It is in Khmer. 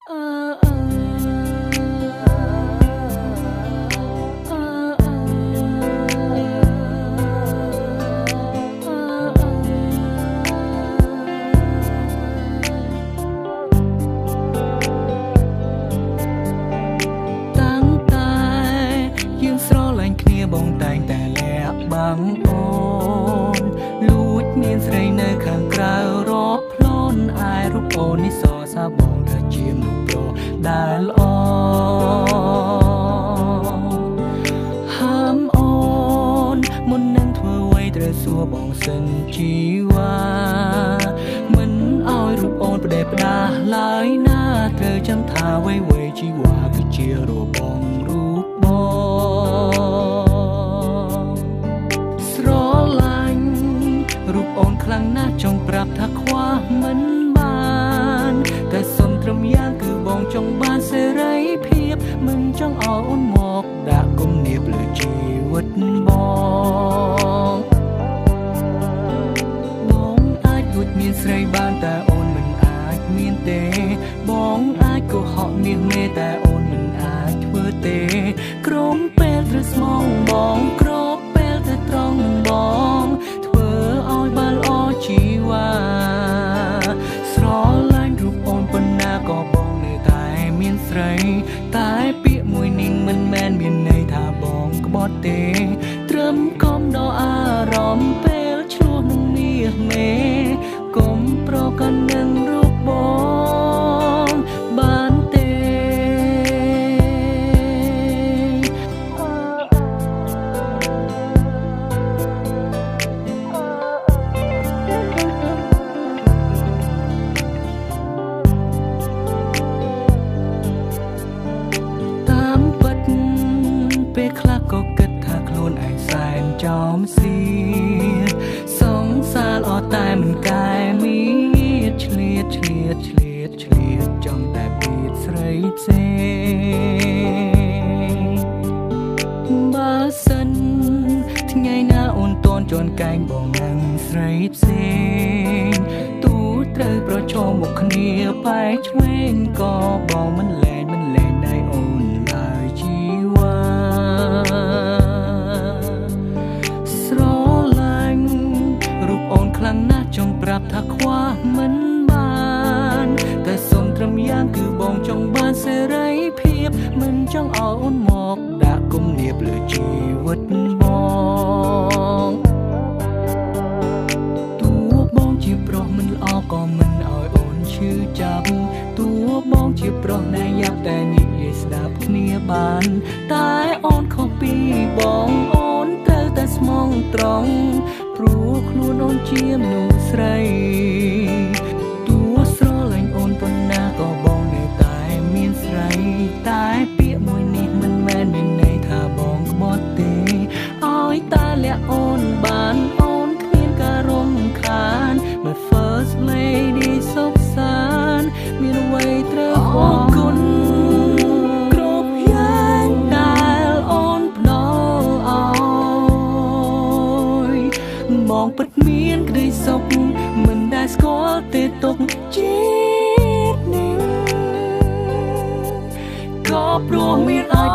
អឺអឺអឺ តាំងតែយើងស្រឡាញ់គ្នា បងតែងតែលាក់បាំងអូន លួចមានស្រីនៅខាងក្រៅរាប់ផ្លូន ឯរូបអូននេះសរសើរបងថាជាមនុស្សប្រុសដែលល្អ ហាមអូនមុននឹងធ្វើអ្វីត្រូវសួរបងសិនជីវ៉ា មិនឲ្យរូបអូនផ្ដេសផ្ដាសឡើយណា ត្រូវចាំថាអ្វីៗជីវ៉ាគឺជារបងរូបបង ស្រឡាញ់រូបអូនខ្លាំងណាស់ ចង់ប្រាប់ថាខ្វះមិនបាន តែសុំត្រឹមយ៉ាងគឺបងចង់បានសេរីភាព មិនចង់ឲ្យអូនមកដាក់គំនាបលើជីវិតបង បងអាចលួចមានស្រីបាន តែអូនមិនអាចមានទេ បងអាចកុហកមាសមេ តែអូនមិនអាចធ្វើទេ ក្រុមពេលត្រូវស្មងបង ក្របពេលទៅត្រង់បង ធ្វើឲ្យបានល្អជីវ៉ា ស្រឡាញ់រូបអូនប៉ុណ្ណាក៏បងនៅតែមានស្រី តែពាក្យមួយនេះមិនមែនមានន័យថាបងក្បត់ទេ ត្រឹមកុំដល់អារម្មណ៍ពេលឆ្លោះនឹងមាសមេ កុំប្រកាន់នឹងរូបបងបានទេ តាមពិតពេលខ្លះក៏គិតថាខ្លួនឯងសែនចោមស៊ីសងសារល្អ តែមិនកែមានឆ្លៀតឆ្លៀតឆ្លៀតឆ្លៀត ចង់តែពីស្រីផ្សេង បើសិនថ្ងៃណាអូនតនជន់កែងបងនឹងស្រីផ្សេង ទូត្រូវប្រឈមមុខគ្នាបែកឆ្វេង ក៏បងមិនលែងមិនលែងដៃអូនឡើយជីវ៉ា ស្រឡាញ់រូបអូនខ្លាំងណាស់ ចង់ប្រាប់ថាខ្វះមិនបាន តែសុំត្រឹមយ៉ាងគឺបងចង់បានសេរីភាព មិនចង់ឲ្យអូនមកដាក់គំនាបលើជីវិតបង តួបងជាប្រុសមិនល្អក៏មិនឲ្យអូនឈឺចាប់ តួបងជាប្រុសណែយ៉ាប់តែនិយាយស្ដាប់គ្នាបាន តែអូនខុសពីបង អូនត្រូវតែស្មងត្រង់ ព្រោះខ្លួនអូនជាមនុស្សស្រី តួស្រឡាញ់អូនប៉ុណ្ណាក៏បងនៅតែមានស្រី តែពាក្យមួយនេះមិនមែនមានន័យថាបងក្បត់ទេ ឲ្យតែលាក់អូនបាន អូនគ្មានការរំខាន My first lady សុខសាន្តមានអ្វីត្រូវអរគុណគ្រប់យ៉ាងដែលអូនផ្ដល់ឲ្យបង ពិតមានក្តីសុខមិនដែលស្គាល់ទេទុកជាតិនេះ ក៏ព្រោះមានអាច